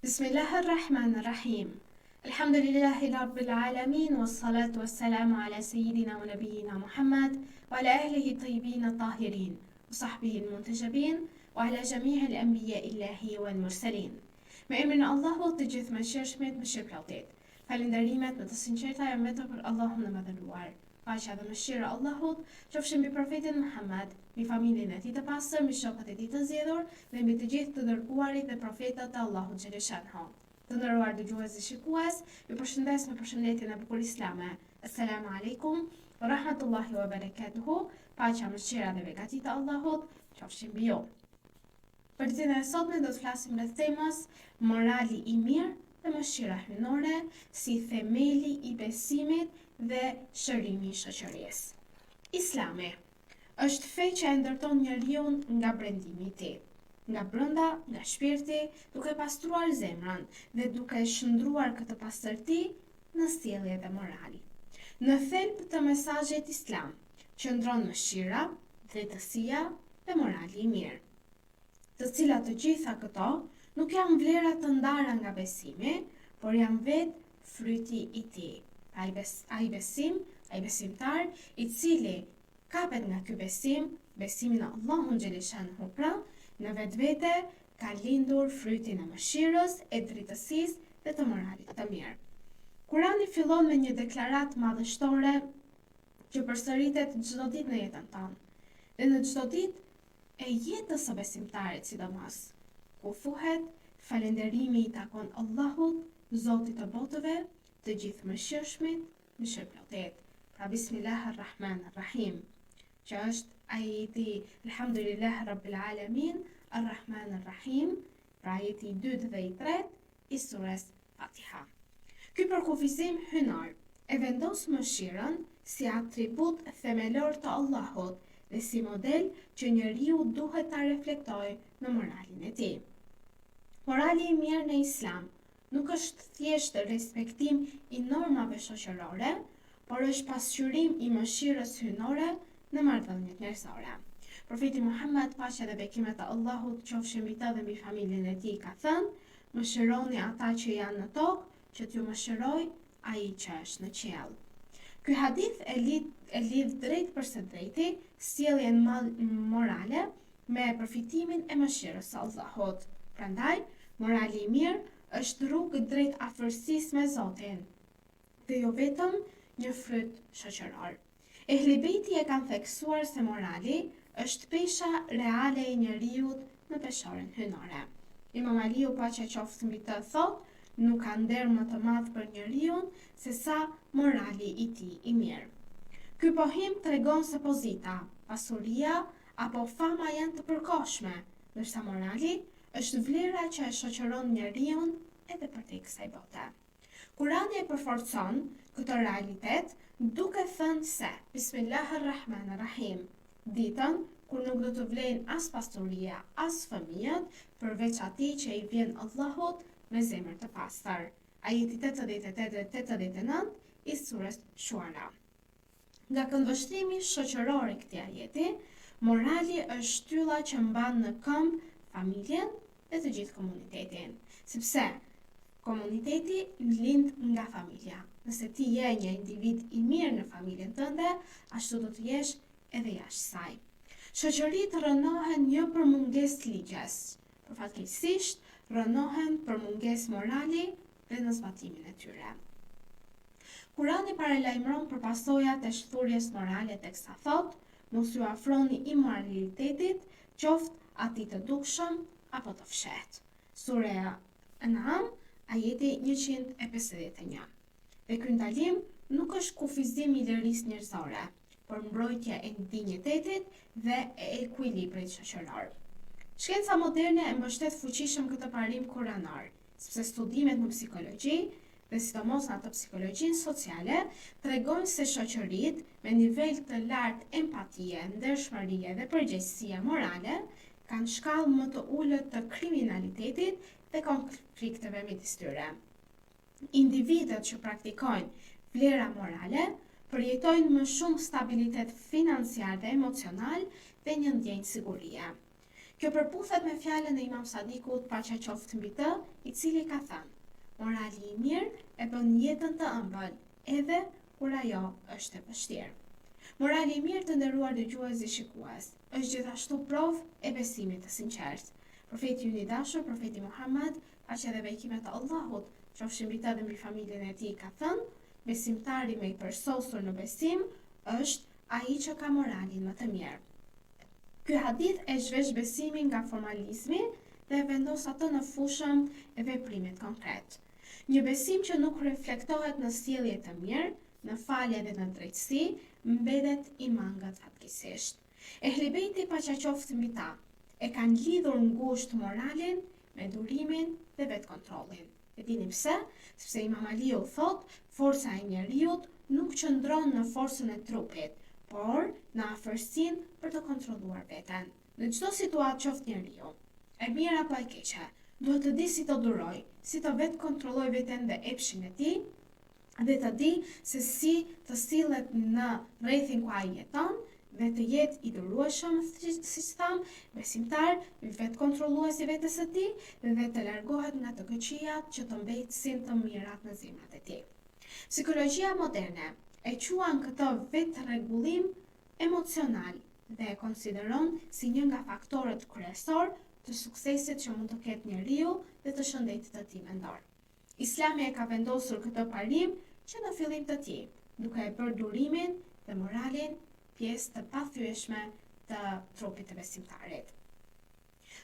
Bismillahir Rahmanir Rahim. Elhamdülillahi Rabbil Alemin ve salatu ve selamu ala seyyidina ve nebiyyina Muhammed ve ala ehlihi tayyibin tahirin ve sahbihi muntexhabin ve ala xhemi'il enbijaillahi vel murselin. Me emrin e Allahut të gjithëmëshirshmit mëshirëplotit. Falënderimet më të sinqerta janë vetëm për Allahun e Madhëruar. Paqja dhe mëshira e Allahut qofshin mbi Profetin Muhammed, mbi familjen e tij të pastër, mbi shokët e tij të zgjedhur dhe mbi të gjithë të dërguarit dhe profetët e Allahut xheleshanuhu. Të nderuar dëgjues dhe shikues, ju përshëndes me përshëndetjen e bukur islame. Esselamu alejkum wa rahmatullahi wa barakatuhu. Paqja, mëshira dhe begatitë e Allahut qofshin mbi ju. Për ditën e sotme do të flasim rreth temës morali i mirë dhe mëshira hyjnore si themeli i besimit dhe shërimi i shoqërisë. Islami është fe që e ndërton njeriun nga brendimi i tij, nga brenda, nga shpirti, duke pastruar zemrën dhe duke shndërruar këtë pastërti në sjellje dhe moral. Në thelb të mesazhit islam qëndron mëshira, drejtësia dhe morali i mirë. Të cilat të gjitha këto nuk janë vlera të ndara nga besimi, por janë vetë fryti i tij. Ai, bes, ai besim, ai besimtar, i cili kapet nga ky besim, besimi në Allahun xheleshanuhu pra, në vetvete ka lindur frytin e mëshirës, e drejtësisë dhe të moralit të mirë. Kurani fillon me një deklaratë madhështore që përsëritet çdo ditë në jetën tonë dhe në çdo ditë e jetës së besimtarit sidomos, ku thuhet falënderimi i takon Allahut, Zotit të botëve, të gjithëmëshirshmit, mëshirëplotit. Pra Bismillah ar-Rahman ar-Rahim, që është ajeti Elhamdulillah Rabbil Alamin, ar-Rahman ar-Rahim, pra ajeti i dytë dhe i tretë i sures Fatiha. Ky përkufizim hyjnor e vendos mëshirën si atribut themelor të Allahut dhe si model që njeriu duhet ta reflektojë në moralin e tij. Morali i mirë në Islam nuk është thjesht respektim i normave shoqërore, por është pasqyrim i mëshirës hyjnore në marrëdhëniet njerëzore. Profeti Muhammed, paqja dhe bekimet e Allahut qofshin mbi të dhe mbi familjen e tij, ka thënë: Mëshironi ata që janë në tokë, që t'ju mëshirojë ai që është në qiell. Ky hadith e lidh, e lidh drejtpërsëdrejti sjelljen morale me përfitimin e mëshirës së Allahut. Prandaj, morali i mirë është rrugë drejt afërsisë me Zotin dhe jo vetëm një fryt shoqëror. Ehli Bejti e kanë theksuar se morali është pesha reale e njeriut në peshoren hyjnore. Imam Aliu paqja qoftë mbi të thotë, nuk ka nder më të madh për njeriun se sa morali i tij i mirë. Ky pohim tregon se pozita, pasuria apo fama janë të përkohshme, ndërsa morali është vlera që e shoqëron njeriun edhe përtej kësaj bote. Kurani e përforcon këtë realitet duke thënë se Bismillah ar-Rahman ar-Rahim, ditën kur nuk do të vlejnë as pasuria, as fëmijët, përveç atij që i vjen Allahut me zemër të pastër. Ajeti 88 dhe 89 i sures Shuara. Nga këndvështrimi shoqëror i këtij ajeti, morali është shtylla që mban në këmbë familjen dhe të gjithë komunitetin, sepse komuniteti lind nga familja. Nëse ti je një individ i mirë në familjen tënde, ashtu do të jesh edhe jashtë saj. Shoqëritë rrënohen jo për mungesë ligjesh, por fatkeqësisht rrënohen për mungesë morali dhe në zbatimin e tyre. Kurani paralajmëron për pasojat e shthurjes morale teksa thotë, mos iu afroni imoralitetit, qoftë atij të dukshëm apo të fshehtë. Sureja An'am, ajeti 151. Dhe ky ndalim nuk është kufizim i lirisë njerëzore, por mbrojtje e dinjitetit dhe e ekuilibrit shoqëror. Shkenca moderne e mbështet fuqishëm këtë parim kuranor, sepse studimet në psikologji dhe sidomos në atë psikologjinë sociale tregojnë se shoqëritë me nivel të lartë empatie, ndershmërie dhe përgjegjësie morale kanë shkallë më të ulët të kriminalitetit dhe konflikteve midis tyre. Individët që praktikojnë vlera morale përjetojnë më shumë stabilitet financiar dhe emocional dhe një ndjenjë sigurie. Kjo përputhet me fjalën e Imam Sadikut, paqja qoftë mbi të, i cili ka thënë, Morali i mirë e bën jetën të ëmbël, edhe kur ajo është e vështirë. Morali i mirë të nderuar dëgjues dhe shikues, është gjithashtu provë e besimit të sinqertë. Profeti ynë i dashur, profeti Muhammed, paqja dhe bekimet e Allahut, qofshin mbi të dhe mbi familjen e tij, ka thënë, besimtari më i përsosur në besim është ai që ka moralin më të mirë. Ky hadith e zhvesh besimin nga formalizmi dhe e vendos atë në fushën e veprimit konkret. Një besim që nuk reflektohet në sjellje të mirë, në falje dhe në drejtësi, mbetet i mangët fatkeqësisht. Ehli Bejti paqja qoftë mbi ta, e kanë lidhur ngushtë moralin me durimin dhe vetëkontrollin. E dini pse? Sepse Imam Aliu thotë, forca e njeriut nuk qëndron në forcën e trupit, por në aftësinë për të kontrolluar veten. Në çdo situatë qoftë njeriu, e mirë apo e keqe, duhet të di si të durojë, si të vetëkontrollojë veten dhe epshin e tij, dhe të di se si të sillet në rrethin ku ai jeton dhe të jetë i durueshëm, siç thamë, besimtar, vetëkontrollues i vetes së tij dhe të largohet nga të këqijat që të mbesin të mirat në zemrat e tij. Psikologjia moderne e quan këtë vetërregullim emocional dhe e konsideron si një nga faktorët kryesorë të suksesit që mund të ketë njeriu dhe të shëndetit të tij mendor. Islami e ka vendosur këtë parim që në fillim të tij, duke e bërë durimin dhe moralin pjesë të pathyeshme të trupit të besimtarit.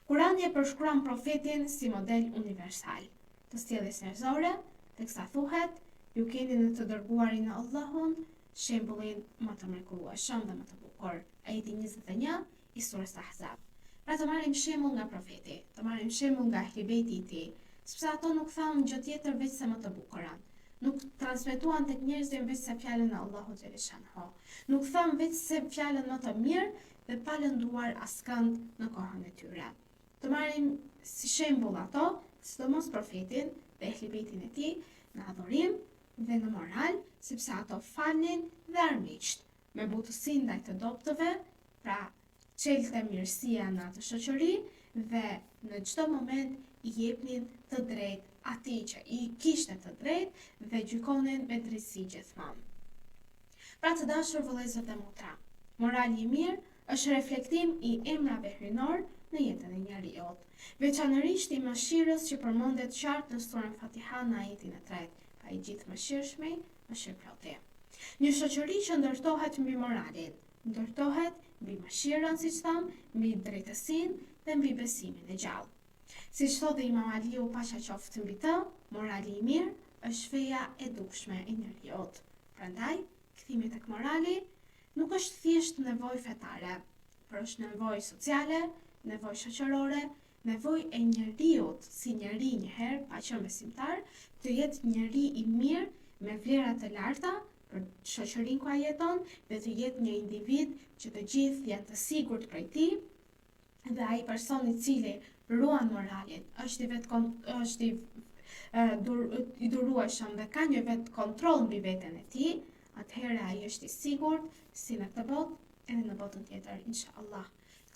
Kurani e përshkruan profetin si model universal të sjelljes njerëzore, teksa thuhet, ju keni në të dërguarin e Allahut shembullin më të mrekullueshëm dhe më të bukur. Ajeti 21 i surës Ahzab. Pra të marrim shembull nga profeti, të marrim shembull nga ehli bejti i tij, sepse ato nuk thanë gjë tjetër veçse më të bukurën. Nuk transmetuan tek njerëzit veçse fjalën e Allahut xheleshanuhu. Nuk thanë veçse fjalën më të mirë dhe pa lënduar askënd në kohën e tyre. Të marrim si shembull ato, sidomos profetin dhe ehli bejtin e tij, në adhurim dhe në moral, sepse ato falnin dhe armiqtë, me butësi ndaj të dobëtëve, pra çelte mirësia në atë shoqëri dhe në çdo moment i jepnin të drejtë atij që i kishte të drejtë dhe gjykonin me drejtësi gjithmonë. Pra të dashur vëllezër dhe motra, morali i mirë është reflektim i emrave hyjnorë në jetën e njeriut, veçanërisht i mëshirës që përmendet qartë në surën Fatiha në ajetin e tretë, pra i gjithëmëshirshmi, mëshirëploti. Një shoqëri që ndërtohet mbi moralin, ndërtohet mbi mëshirën, siç thamë, mbi drejtësinë dhe mbi besimin e gjallë. Siç thotë dhe Imam Aliu, paqja qoftë mbi të, morali i mirë është feja e dukshme e njeriut. Prandaj, kthimi tek morali nuk është thjesht nevojë fetare, por është nevojë sociale, nevojë shoqërore Nevojë e njeriut si njeri një herë pa qenë besimtar, të jetë njeri i mirë me vlera të larta për shoqërinë ku ai jeton dhe të jetë një individ që të gjithë janë të sigurt prej tij dhe ai person i cili ruan moralin, është i vetë është i dur, i durueshëm dhe ka një vetëkontroll mbi veten e tij, atëherë ai është i sigurt si në këtë botë edhe në botën tjetër, inshallah.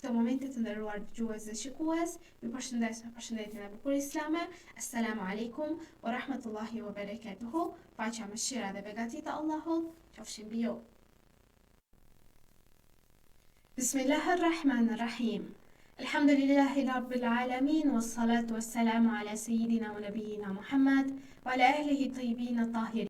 Këto momente të nderuar dëgjues dhe shikues, ju përshëndes me përshëndetjen e bukur islame. Assalamu alaikum wa rahmatullahi wa barakatuhu. Paqja, mëshira dhe begatitë e Allahut qofshin mbi ju. Bismillahirrahmanirrahim. Alhamdulillahi rabbil alamin wassalatu wassalamu ala sayyidina wa nabiyyina Muhammad wa ala ahlihi tayyibin tahirin.